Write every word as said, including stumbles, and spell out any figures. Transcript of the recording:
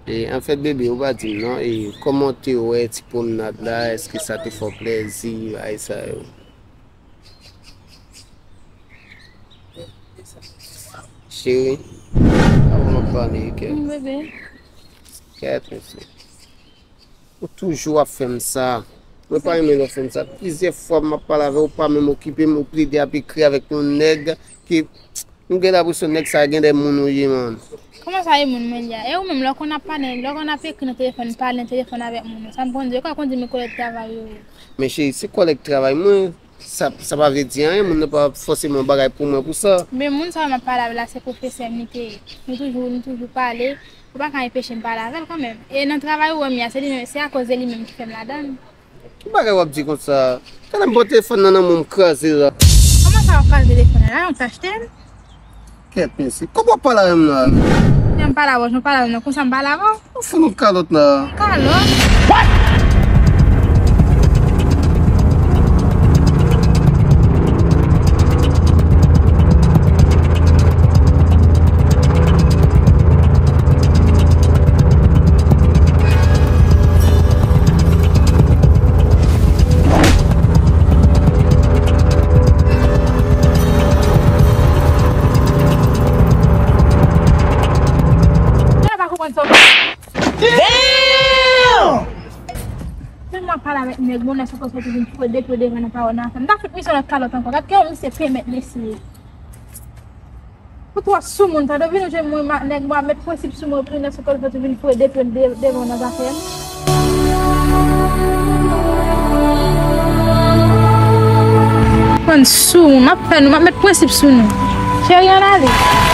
E, anfèt, bebe, ou pa di m non. E, kòman w te wè ti pwomnad la? Èske sa te fè w plèzi, bagay sa yo? Cheri, avan m ap pale, kèt. Mm, bebe. Kèt, mesye. Ou toujou ap fè m sa. Mwen pa renmen lè w fè m sa. Plizyè fwa m ap pale avè w, ou pa menm okipe m, ou plede ap ekri avèk yon nèg ki, m gen lenpresyon nèg sa gen de moun ou ye, man. Kòman sa e moun mwen li a? E ou menm, lè w konn ap pale, lè w konn ap ekri nan telefòn, pale nan telefòn avèk moun, sa m konn di, ou ka konn di m kòlèg travay ou ye. Men cheri, se kòlèg travay mwen. Sa, sa pa vle di anyen, moun nan pa fòseman yon bagay pou mwen pou sa. Men moun sa yo m ap pale avè l la, se pwofesè m li te ye. Nou toujou, nou toujou pale. Ou pa ka enpeche m pale avè l kanmenm. E nan travay ou wè m ye a, se li menm, se akoz de li menm ki fè m ladann. Ki bagay w ap di konsa? Talè m pran telefòn nan nan men w, m kraze l la. Kòman sa w ap kraze telefòn nan la? Yon tachte l? Kèt, mesye. Kòman w ap pale avè m la? Jan m pale avè w, jan w pale avè m nan, konsa m pale avè w? Ou fout yon kalòt la. Kalòt? Mwen pa konprann sa w pale. Damn! Tèlman pale avèk nèg, bon, nèg sa konsa toujou vin foure depi devan nan pawòl nan afè m. M ta fout misye nan kalòt ankò. Gad kijan misye pemèt mesye. Ou twò soumoun, tande, vin jwenn mwen, ma-, nèg mwen ap met prensip sou mwen, epi nèg sa konsa toujou vin foure depi de-, devan nan zafè m. Konn soumoun, m ap fè nou, m ap met prensip sou nou. Cheri, ann ale.